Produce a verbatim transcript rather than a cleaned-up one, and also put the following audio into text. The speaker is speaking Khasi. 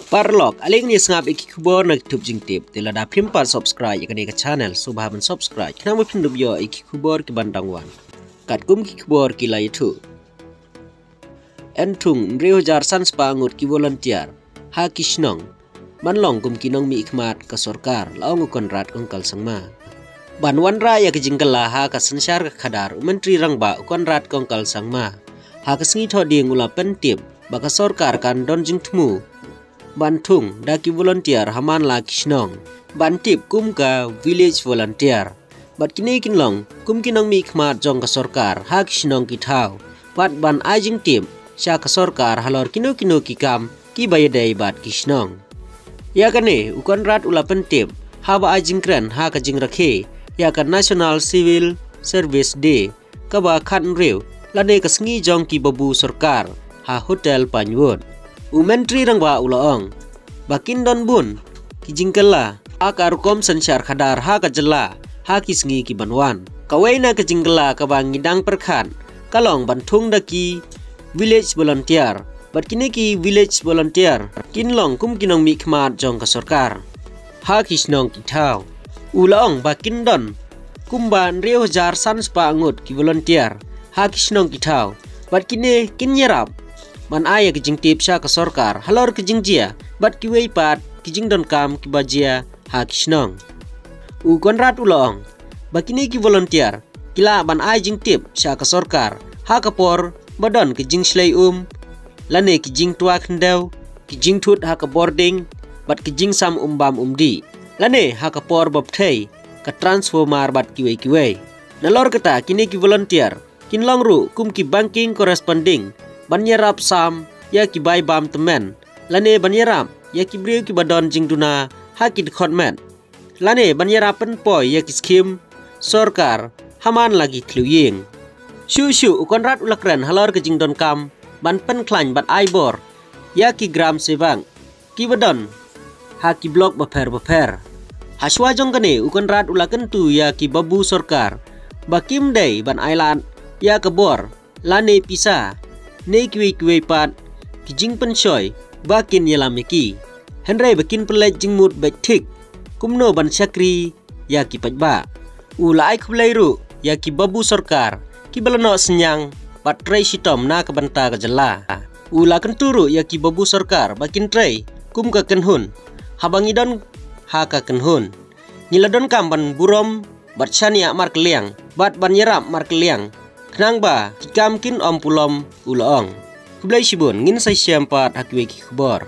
Paralok, ale ngin ïa sngap ïa ki khubor na ki tup jingtip. Te lada phim pat subscribe ïa kane ka channel, sngewbha ban subscribe. Khnang ba phin dup ïoh ïa ki khubor ki ban dang wan. Katkum ki khubor ki la ïathuh. Yn thung hynriew hajar san spah ngut ki volunteer ha ki shnong ban long kum ki nongmihkhmat ka sorkar, la ong u Conrad Kongkal Sangma. Ban wanrah ïa ka jingkylla ha ka synshar ka khadar, u Myntri Rangbah u Conrad Kongkal Sangma ha ka sngi Thohdieng u la pyntip ba ka sorkar kan don jingthmu ban thung da ki volunteer ha man la ki shnong ban tip kum ka village volunteer. Bad kine kin long kum ki nongmihkhmat jong ka sorkar ha ki shnong ki thaw, bad ban ai jingtip sha ka sorkar halor kino kino ki kam kiba ïadei bad ki shnong. Ïa kane u Conrad u la pyntip haba ai jingkren ha ka jingrakhe ïa ka National Civil Service Day kaba khathynriew lane ka sngi jong ki babu sorkar ha Hotel Pinewood. U Myntri Rangbah u la ong ba kin don bun ki jingkylla ha ka rukom synshar khadar ha ka jylla ha ki sngi ki ban wan. Kawei na ka jingkylla kaba ngi dang pyrkhat ka long ban thung da ki village volunteer. Bad kine ki village volunteer kin long kum ki nongmihkhmat jong ka sorkar ha ki shnong ki thaw. U la ong ba kin don kumba hynriew hajar san spah ngut ki volunteer ha ki shnong ki thaw. Bad kine kin ïarap ban ai ïa ka jingtip sha ka sorkar halor ka jingjia bad kiwei pat ki jingdonkam kiba jia ha ki shnong. U Conrad u la ong ba kine ki volunteer ki lah ban ai jingtip sha ka sorkar ha ka por ba don ki jingshlei um lane ki jingtwa khyndew, ki jingthut ha ka bording bad ki jingsam um bam um dih, lane ha ka por ba pyrthei ka transformer bad kiwei kiwei. Nalor kata, kine ki volunteer kin long ruh kum ki banking corresponding ban ïarap sam ïa ki bai bam tymmen, lane ban ïarap ïa ki briew kiba don jingduna ha ki dkhot met, lane ban ïarap pynpoi ïa ki skhim sorkar ha man la ki thliew ïing. Shuh shuh u Conrad u la kren halor ka jingdonkam ban pynkhlaiñ bad ai bor ïa ki gram sevak kiba don ha ki block bapher bapher. Hashwa jong kane u Conrad u la kyntu ïa ki babu sorkar ba kim dei ban ailad ïa ka bor lane pisa ne kiwei kiwei pat ki jingpynshoi ba kin ïalam ïa ki, hynrei ba kin pynleit jingmut beit thik kumno ban shakri ïa ki paidbah. U la ai khublei ruh ïa ki babu sorkar kiba la noh synñiang bad trei shitom na ka bynta ka jylla. U la kyntu ruh ïa ki babu sorkar ba kin trei kum ka kynhun. Haba ngi don ha ka kynhun, ngi la donkam ban burom bad shaniah markylliang bad ban ïarap markylliang khnang ba ki kam kin ym pulom, u la ong. Khublei shibun, ngin sa ïashem pat ha kiwei ki khubor.